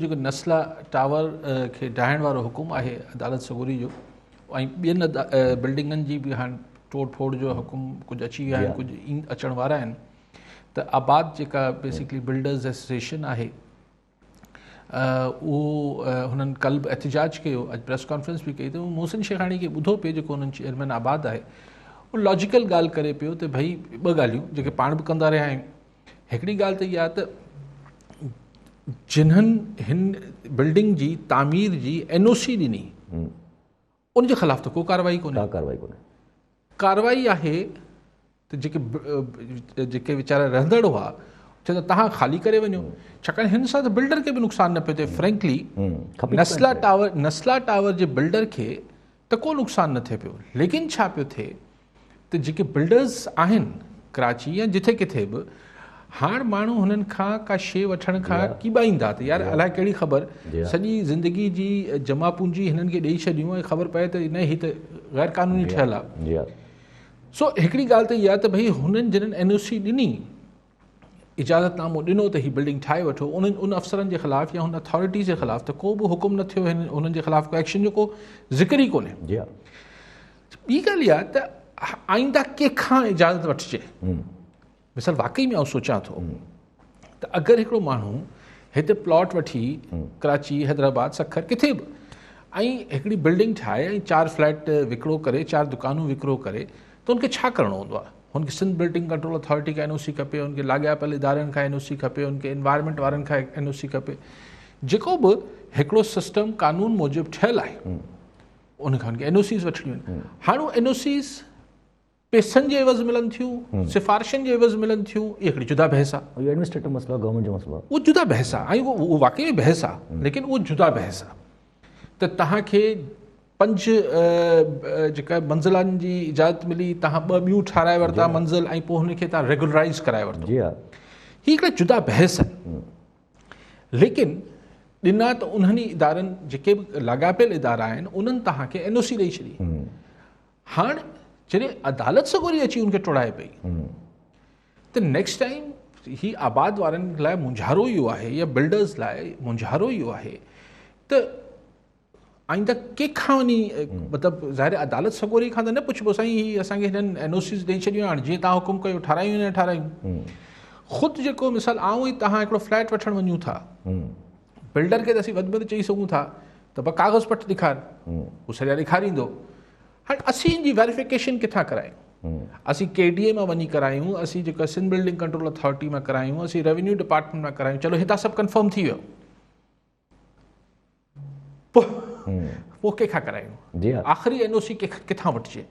جيڪو نسلا ٽاور کي ڊاهڻ وارو حڪم آهي عدالت سڳوري جو ۽ ٻين بلڊنگن جي به هاڻ ٽوڙ ڦوڙ جو حڪم ڪجهه اچي ويا آهن، ڪجهه اچڻ وارا آهن، ته آباد جيڪا بيسڪلي بلڊرز ايسوسيئيشن آهي، اهو هنن ڪل به احتجاج ڪيو، اڄ پريس ڪانفرنس به ڪئي، ته محسن شيخاڻي کي ٻڌو پئي، جيڪو هنن چيئرمين آباد آهي، اهو لاجيڪل ڳالهه ڪري پيو ته ڀئي ٻه ڳالهيون جيڪي پاڻ به ڪندا رهيا آهيون. هڪڙي ڳالهه ته اها ته جنهن هن بلڊنگ جي تعمير جي اين او سي ڏني، ان جي خلاف ته ڪو ڪارروائي ڪونهي. ڪا ڪارروائي ڪونهي. ڪارروائي آهي ته جيڪي ويچارا رهندڙ هئا، چون ته توهان خالي ڪري وڃو، ڇاڪاڻ هن سان ته بلڊر کي به نقصان نه پيو ٿئي. فرينڪلي نسلا ٽاور جي بلڊر کي ته ڪو نقصان نه ٿئي پيو، ليڪن ڇا پيو ٿئي ته جيڪي بلڊرز آهن ڪراچي يا جٿي ڪٿي به، هاڻ ماڻهو هنن کان ڪا شي وٺڻ کان ڪيٻائيندا ته يار الائي ڪهڙي خبر، سڄي زندگي جي جمع پونجي هنن کي ڏئي ڇڏيون ۽ خبر پئي ته نه، هي ته غير قانوني ٺهيل آهي. سو هڪڙي ڳالهه ته اها ته ڀئي هنن جنن اين او سي ڏني، اجازت نامو ڏنو ته هي بلڊنگ ٺاهي وٺو، انهن ان افسرن جي خلاف يا هن اٿارٽيز جي خلاف ته ڪو به حڪم نه ٿيو، هنن جي خلاف ڪو ايڪشن جو ڪو ذڪر ئي ڪونهي. ٻي ڳالهه اها ته آئنده ڪنهن کان اجازت وٺجي؟ مثال واقعي ۾ آئون سوچان ٿو ته اگر هڪڙو ماڻهو هتي پلاٽ وٺي ڪراچي، حيدرآباد، سکر، ڪٿي به ۽ هڪڙي بلڊنگ ٺاهي ۽ 4 فليٽ وڪرو ڪري، 4 دڪانون وڪرو ڪري، ته ان کي ڇا ڪرڻو هوندو آهي؟ هن کي سنڌ بلڊنگ ڪنٽرول اٿارٽي کان اين او سي کپي، هن کي لاڳاپيل ادارن کان اين او سي کپي، هن کي انوائرمينٽ وارن کان اين او سي کپي. جيڪو به هڪڙو سسٽم قانون موجب ٺهيل آهي، ان کان هن کي اين او سيز وٺڻيون آهن. هاڻ اهي اين او سيز پيسن جي عيوض ملن ٿيون، سفارشن جي عيوض ملن ٿيون، اهي هڪڙي جدا بحث آهي. اهو ايڊمنسٽريٽو مسئلو آهي، گورنمينٽ جو مسئلو آهي. اهو جدا بحث آهي ۽ اهو واقعي ۾ بحث آهي، ليڪن اهو جدا بحث آهي ته توهان کي 5 جيڪا منزلن جي اجازت ملي، توهان 2 ٻيون ٺهرائي ورتا منزل ۽ پوء هن کي توهان ريگولرائز ڪرائي ورتو. جي ها. هي هڪڙا جدا بحث آهن، ليڪن ڏنا ته انهن ئي ادارن، جيڪي به لاڳاپيل ادارا آهن، انهن توهان کي اين او سي ڏئي ڇڏي. هاڻ جڏهن عدالت سڳوري اچي ان کي ٽوڙائي پئي ته نيڪسٽ ٽائيم هي آباد وارن لاء مونجهارو اهو آهي يا بلڊرز لاء مونجهارو اهو آهي ته آئنده ڪنهن کان وڃي، مطلب ظاهر عدالت سڳوري کان ته نه پڇبو سائين هي اسان کي هنن اين او سيز ڏئي ڇڏيون، هاڻي جيئن توهان حڪم ڪيو ٺارايون نه ٺارايون. خود جيڪو مثال آئون ۽ توهان هڪڙو فليٽ وٺڻ وڃون ٿا، بلڊر کي ته اسين وڌ ۾ وڌ چئي سگهون ٿا ته ٻه ڪاغذ پٽ ڏيکار، هو سڄا ڏيکاريندو. هاڻي اسين ان جي ويريفڪيشن ڪٿان ڪرايون؟ اسين ڪي ڊي اي مان وڃي ڪرايون، اسين جيڪا سنڌ بلڊنگ ڪنٽرول اٿارٽي مان ڪرايون، اسين ريونيو ڊپارٽمينٽ مان ڪرايون، چلو هتان سڀ ڪنفرم ٿي ويو، پوء ڪنهن کان ڪرايون؟ آخري اين او سي ڪٿان وٺجي؟